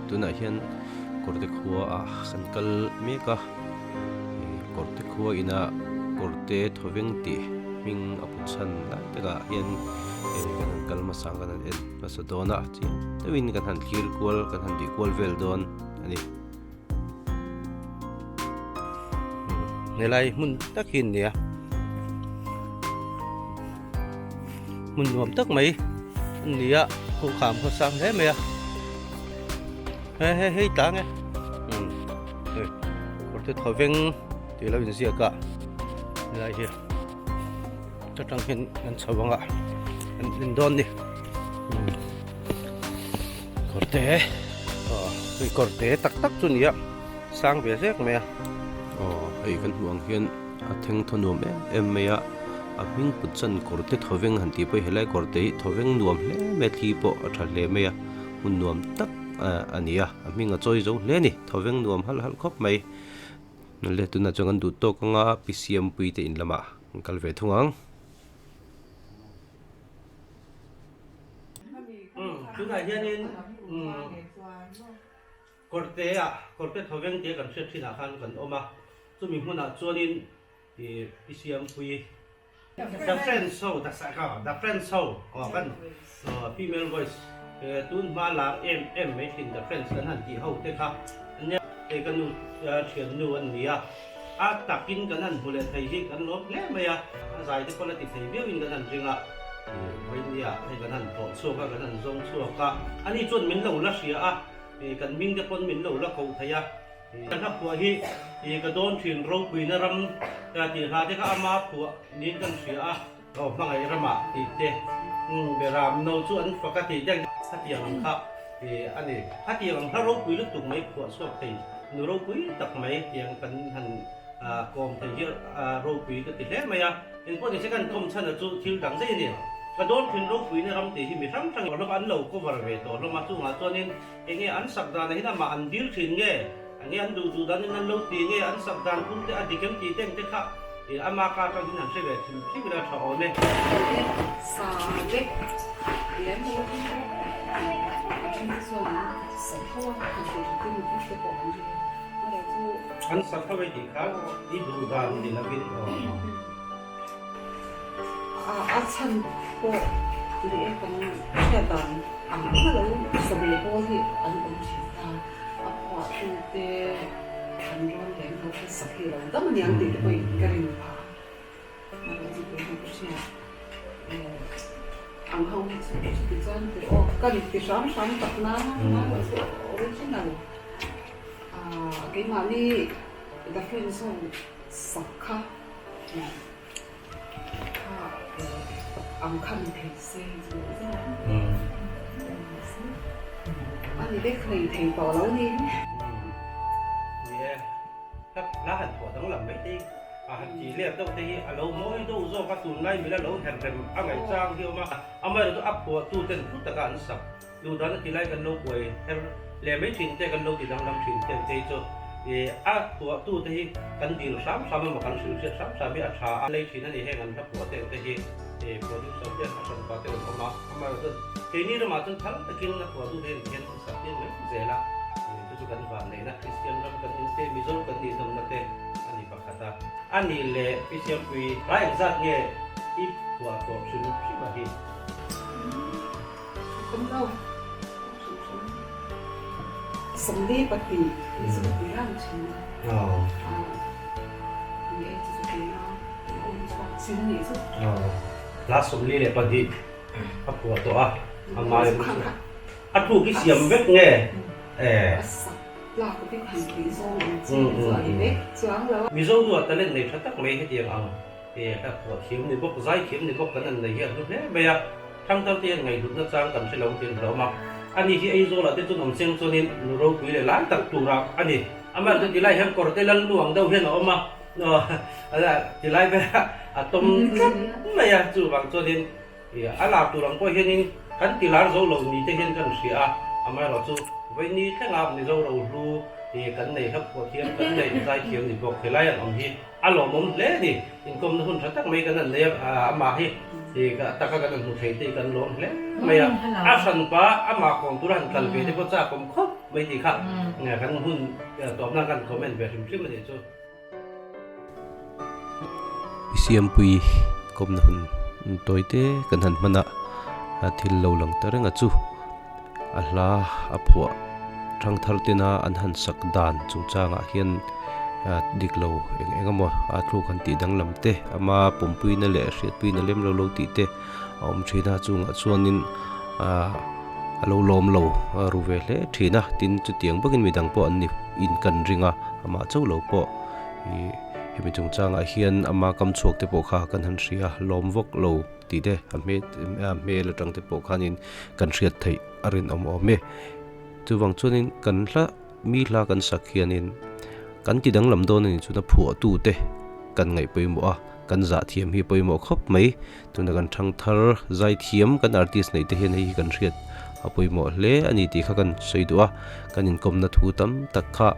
Tunah hian kawrte khua ah kan kal mek a, kawrte khua ina kawrte thawveng tih hming a put chhan lai takah hian kan han kal hmasa ang kan han en hmasa dawn a, chiang deuhin kan han thlir kual kan han bih kual vel dawn a ni. Helai hmun tak hi an nia hmun nuam tak mai an ni a kawngkham khaw sang hle mai a he he hei tlang e hei kawr te thaw veng tih lo inziak a helai hi ta tang hian an chho ang a an en dawn a ni. Kawrte aw hei kawrte tak tak chu nia sang ve zek mai a. Aw hei kan hmuh ang hian a theng thaw nuam em em mai a a hming put chan kawrte thawveng han tih pawh helai kawrte hi thawveng nuam hle mai a thli pawh a tha hle mai a hmun nuam tak a ni a a hming a chawi zo hle a ni thawveng nuam halh halh khawp mai le tunah chuan kan duh tawk anga pi siampui te in lamah an kal ve thung ang. Tunah hianin kawrte ah kawrte thawveng tia kan hriat thinah khan kan awm a, chumi hmunah chuanin ih i siampui the friends ho the the friends ho aw kan female voice tun hma lar em em mai thin the friends kan han tih ho te kha ania hei ka nu thiannu an ni a, a takin kan han hmu leh thei hi kan lawm hle mai a, a zai te pawh la ti thei viauin kan han ring a. Vawinia hei kan han tlawh chhuak a, kan han zawng chhuak a, ani chuan min lo la hria a, kan hming te pawn min lo la koh thei a. Ka hla phuah hi ka dawn thin ropuina ram tih hla te kha ama phuah niin kan hria a. Aw hmangaih ramah tih te, beram no chu an fak a tih te hetiang ang kha a ni. Hetiang ang hla ropui lutuk mai phuah chhuak thei nu ropui tak mai tiang kan han kawm thei hi ropui ka ti hle mai a. Engpawh ni se kan kawm chhan a chu thil dang zai a ni. Ka dawn thin ropuina ram tih hi mi hrang hrang hlawm an lo cover ve tawh hlawm a, chungah chuanin enge an sak dan ah hian amah an dil thin nge, enge an duh duh danin an lo ti nge, an sak dan phung te a dik em tih te ang te kha ama ka atang hian han hre ve thin thin ila tha awm e. Sa vek lem lo hi a then te chuan an sa tho a, han tih tha te mi te pawh an ri An sak tho e tih kha i duh dan ni lovin aw. A chhan pawh leh kan hriat dan ang ang a lo sa ve pawl hi an awm thin ta. A phuahtu te an rawn leng ho kha sak hi a lo dam aniang tih te pawhin ka rin phah a. Mahse chu tuna ka hriat ang ho hi chu chuti chuan ti aw ka ti hram hram tak nana mahse chu original keimahni the friend zone sak kha kha ang kha ni thei se chu a ni vek hlei thei tawh lo ni. Ni e, hla han phuah danglam mai te hi. A han tih let deuh te hi a lo mawi deuh zawk a, tunlai mila lo her rem a ngaih chang hi a awm a, amaherawhchu a phuahtu ten thu taka an sak duh dan a ti lai kan lo buai her leh mai thin te, kan lo ti danglam thin te ang te hi chu ih a phuahtu te hi kan dil hram hram emaw kan hrilh hriat hram hram hi a tha a lei thin a ni, heng an hla phuah te ang te hi ih producer te a hran pah te an awm a, amaherawhchu keini ramah chuan phal takin a phuahtu te hian hian an sak tir mai zel a, chu chu kan vanneihna Kristian ram kan nih te, Mizo kan nih nawmna te. A ni pakhat a. A nih leh Pi Siampui, rai ang zat nge i phuah tawh hrim hrim a hi? Kan lo hrim hrim. Sawmli pahnih hi chu ka ti rang thin a. Ni e chu chu kei a awm chhuak chin a nih chu. Hla 22 a phuah tawh a, amah a thuk i siam vek nge? A sak. Mizo nua talent nei tha tak mai hetiang ang hla phuah thiam ni bawk, zai thiam ni bawk kan an nei hi a hlu hle mai a, thangthar te hian ngaihhlutna chang kan hre lo tiin hlawm a, ani hi Aizawl ah te chuan awm seng chuanin nu ropui leh lai tak tur ah a ni. Amah chu tilai hian kawrte lal nu ang deuh hian a awm a, tilai ber a tawm tlat mai a, chuvang chuanin A lak tur ang pawh hianin kan ti lar zo lo ni te hian kan hria a, amaherawhchu vawiini thlenga Mizo rohlu kan nei hlap pawh thiam kan nei zai thiam ni bawk helai an awm hi a lawmawm hle a ni. Inkawmna hun tha tak mai kan han nei a, amah hi taka kan han hmu thei te hi kan lawm hle mai a, a hranpa amah kawm tura han kal ve te pawh chak awm khawp. mai tih kha kan hun tawpna kan comment ve hrim hrim a nih chu. I siampui kawmna hun tawi te kan han hman a, thil lo lang ta reng a chu a hla a phuah thangthar tena an han sak dan chungchangah hian dik lo eng eng emaw a thluk han tih danglam te ama pumpuina leh hriatpuina lem lo lo tih te a awm thin a chungah chuanin ahh a lo lawm lo a ru ve hle thin a tin chutiang bawkin midang pawh an ni in kan ring a amah chauh lo pawh ih hemi chungchangah hian ama kam chhuak te pawh kha kan han hria lawm vawk lo tih te a hmel a hmel atang te pawh khanin kan hriat theih a rinawm awm e chuvang chuanin kan hla mi hla kan sak hianin kan ti danglam dawn a nih chuan a phuahtu te kan ngaih pawimawh a kan zah thiam hi pawimawh khawp mai. Tuna kan thang thar zai thiam kan artist neih te hian hei hi kan hriat a pawimawh hle a ni tih kha kan sawi duh a, kan inkawmna thu tam tak kha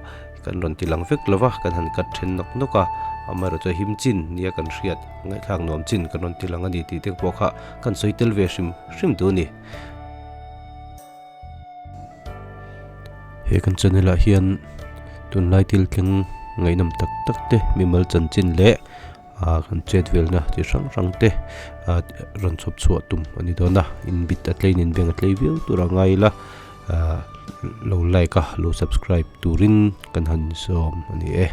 kan rawn ti lang vek lo va, kan han cut then nawk nawk a, amaherawhchu a him chin nia kan hriat ngaihthlak nuam chin kan rawn ti lang a ni tih te pawh kha kan sawi tel ve hrim hrim duh a ni. He kan channel ah hian tunlai thil thleng ngaihnawm tak tak te mimal chanchin leh ah kan chet velna chi hrang hrang te ah rawn chhawp chhuah tum a ni dawn a in bit a tlei in beng a tlei viau tur a ngai ila ah lo like a lo subscribe turin kan han sawm a ni e.